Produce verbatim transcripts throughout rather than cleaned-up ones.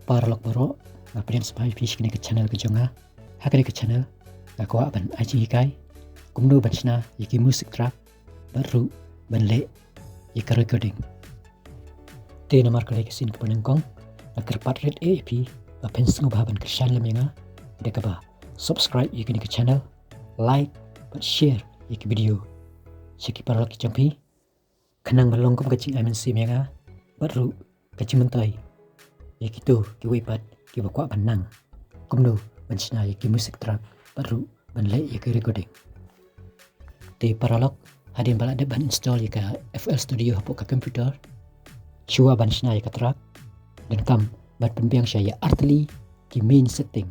Paralok baroh, nga pdiang sngewbha ïa phi sha kane ka channel ka jong nga. Ha kane ka channel nga kwah ban ai jinghikai kumno ban shna ïa ki music track bad ruh ban leh ïa ka recording. Te namar ka dei ka sien kaba nyngkong, nga kyrpad rit eh ïa phi ba phin sngewbha ban kyrshan lem ïa nga da kaba subscribe ïa kane ka channel, like bad share ïa ki video sha ki paralok ki jong phi, khnang ba long kum ka jingai mynsiem ïa nga bad ruh ka jingmyntoi ïa kito kiwei pat kiba kwah ban nang kumno ban shna ïa ki music track bad ruh ban leh ïa ki recording. Te paralok, hadien ba la dep ban install ïa ka F L Studio hapoh ka computer, shuwa ban shna ïa ka track, donkam ban pynbiang sha ïa artylli ki main setting.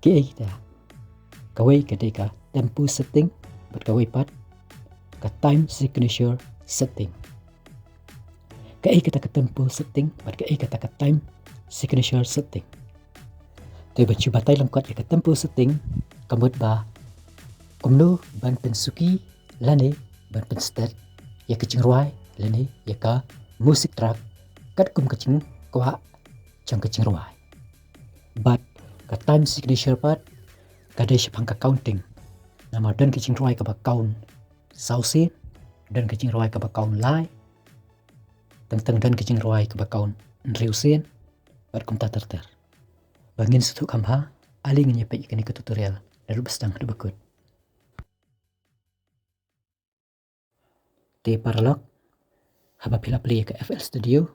Kiei kita? Kawei ka dei ka tempo setting bad kawei pat ka time signature setting. Kaei kata ka tempo setting bad kaei kata ka time signature setting? Te ban shu batai lyngkot ïa ka tempo setting, ka mut ba kumno ban pynsuki lane ban pynstet ïa ka jingrwai lane ïa ka music track katkum ka jingkwah jong ka jingrwai. Bad ka time signature pat ka dei shaphang ka counting. Namar don ka jingrwai kaba count saw sien, don ka jingrwai kaba count lai, teng teng don ka jingrwai kaba count hynriew sien, bad kumta ter ter. Ba ngin sngewthuh kham bha, ale ngin ïa peit ïa kane ka tutorial naduh ba sdang haduh ba kut. Te paralok, haba phi la plie ïa ka F L Studio,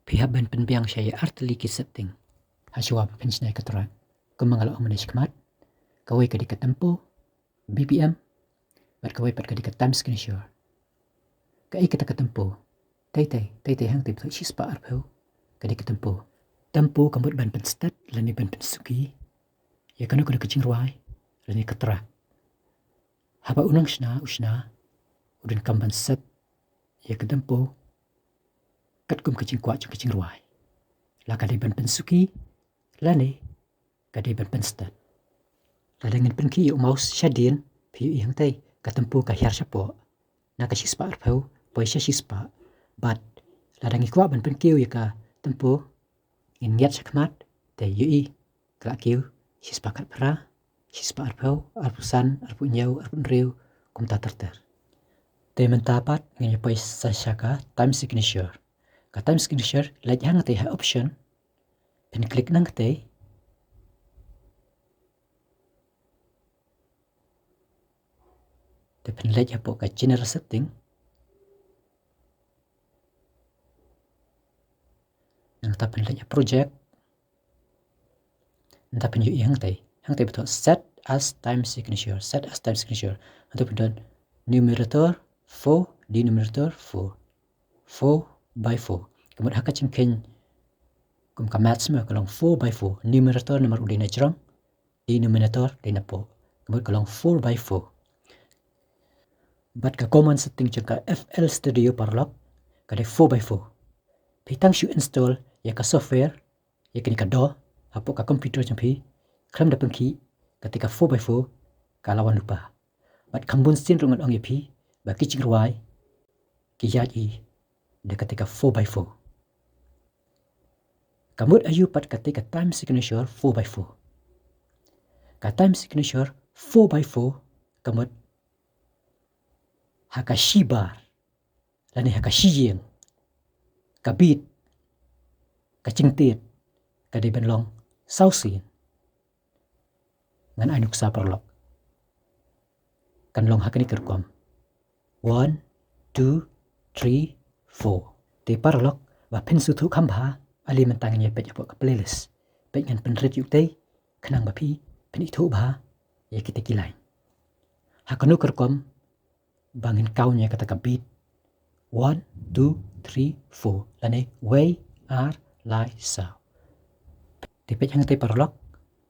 phi hap ban pynbiang sha ïa artylli ki setting hashuwa ba phin shna ïa ka track. Kumba nga la ong mynne shakhmat, kawei ka dei ka tempo, B P M, bad kawei pat ka dei ka time signature. Kaei kata ka tempo? Tei tei, tei tei hangtei ba thoh shispah arphew ka dei ka tempo. Tempo ka mut ban pynstet lane ban pynsuki ïa kano kano ka jingrwai lane ka track. Haba u nongshna u shna, u donkam ban set ïa ka tempo katkum ka jingkwah jong ka jingrwai. La ka dei ban pynsuki lane ka dei ban pynstet. Lada ngin pynkhih ïa u mouse shadien, phi ïohi hangtei ka tempo ka hiar shapoh na ka shispah arphew poi sha shispah. Bad lada ngi kwah ban pynkiew ïa ka tempo, ngin ngiat shakhmat, te ïohi ka la kiew shispah khatphra, shispah arphew, arphew san, arphew hynñiew, arphew hynriew, kumta ter ter. Te mynta pat ngin ïa poi sa sha ka time signature. Ka time signature, leit hangtei ha option, phin click nangtei. Te phin leit hapoh ka general setting. Nangta phin leit ha project. Nangta phin ïohi hangtei, hangtei ba thoh set as time signature, set as time signature. Hangtei phin don numerator four, denominator four. Four by four. Ka mut ha ka jingkheiñ kum ka maths mo, ka long four by four. Numerator namar u dei na jrong, denominator dei na poh. Ka mut ka long four by four. Bad ka common setting jong ka F L Studio paralok ka dei four by four. Phi tang shu install ïa ka software, ïa kane ka DAW hapoh ka computer jong phi, khlem da pynkhih, kata ka four by four ka la wan lypa. Bad kham bun sien ruh ngan ong ïa phi ba ki jingrwai ki ïaid i da kata ka four by four. Ka mut aïu pat kata ka time signature four by four? Ka time signature four by four ka mut ha ka shi bar lane ha ka shi ïing, ka beat, ka jingtied, ka dei ban long saw sien. Ngan ai nuksa paralok. Kan long ha kane ka rukom. One, two, three, four. Te paralok, ba phin sngewthuh kham bha, ale mynta ngin ïa peit hapoh ka playlist. Peit ngan pynrit ïa u tei, khnang ba phi phin ithuh bha ïa kita ki line. Ha kano ka rukom ba ngin count ïa kata ka beat. One, two, three, four. Lane wei, ar, lai, saw. Te peit hangtei paralok,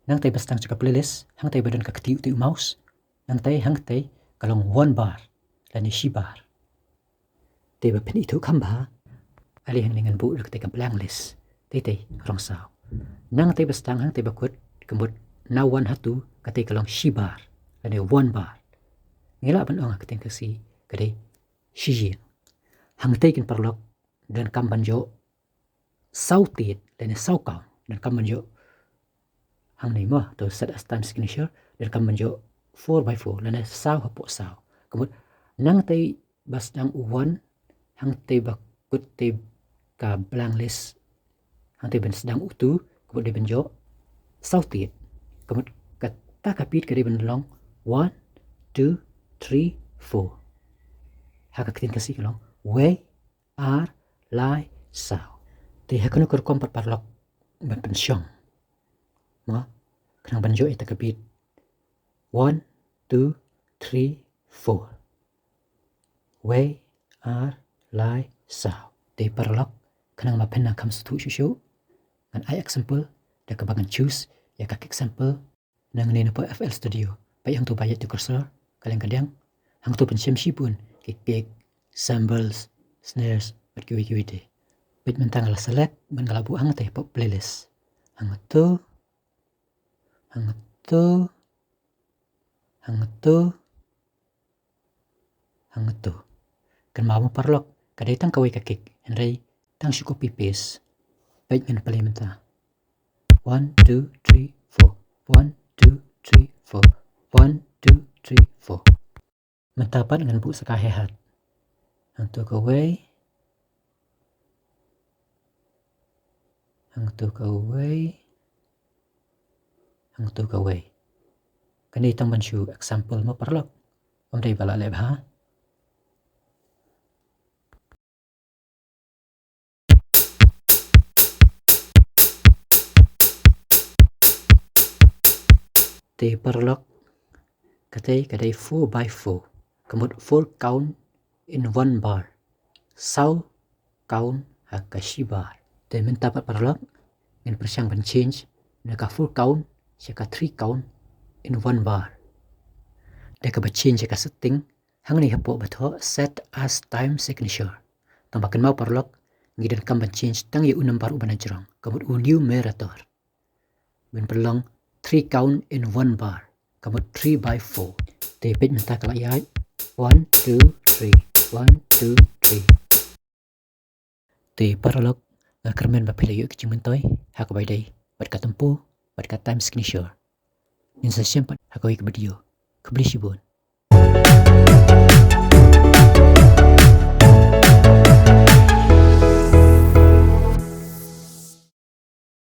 nangtei ba sdang jong ka playlist, hangtei ba don ka kti u tei u mouse, nangtei hangtei ka long one bar lane shi bar. Te ba phin ithuh kham bha, ale hangne ngan buh da katei ka blank list. Tei tei rong saw. Nangtei ba sdang hangtei ba kut ka mut na one ha two, katei ka long shi bar lane one bar. Ngi lah ban ong ha ka ktien Khasi ka dei shi ïing. Hangtei kin paralok donkam ban ïoh saw tied lane saw count. Donkam ban ïoh hangne mo, to set as time signature, donkam ban ïoh four by four lane saw hapoh saw. Ka mut nangtei ba sdang u one, hangtei ba kut tei ka blank list, hangtei ban sdang u two, ka mut dei ban ïoh saw tied. Ka mut kata ka beat ka dei ban long one, two, three, four. Ha ka ktien Khasi ka long wei, ar, lai, saw. Te ha kano ka rukom pat paralok ban pynshong mo, khnang ban ïoh ïa kata ka beat one, two, three, four. Wei, ar, lai, saw. Te paralok, khnang ba phin nang kham sngewthuh shuh shuh, ngan ai example da kaba ngan choose ïa ka kick sample nangne na poh F L Studio. Peit hangto ba ïaid da ka cursor, ka liang ka diang. Hangto pynshem shibun ki kick, cymbals, snares bad kiwei kiwei de. Peit mynta nga la select bad nga la buh hangtei hapoh playlist. Hangto, hangto, hangto, hangto. Kynmaw mo paralok, ka dei tang kawei ka kick, hynrei tang shu copy paste. Peit ngan play mynta. One, two, three, four. One, two, three, four. One, two, three, four. Mynta pat ngan buh sa ka hi-hat. Hangto kawei. Hangto kawei. Hangto kawei. Kane tang ban shu example mo paralok. Ym dei ba la leh bha. Te paralok, katei ka dei four by four. Ka mut four count in one bar. Saw count ha ka shi bar. Te mynta pat paralok, ngan pyrshang ban change na ka four count sha ka three count in one bar. Da kaba change ïa ka setting hangne hapoh ba thoh set as time signature. Tang ba kynmaw paralok, ngi donkam ban change tang ïa u number uba na jrong, ka mut u numerator. Ban pynlong three count in one bar, ka mut three by four. Te peit mynta ka la ïaid. One, two, three. One, two, three. Te paralok, nga kyrmen ba phi la ïoh ki jingmyntoi ha kaba ïadei bad ka tempo bad ka time signature. Ngin sa ïashem pat ha kawei ka video. Khublei shibun.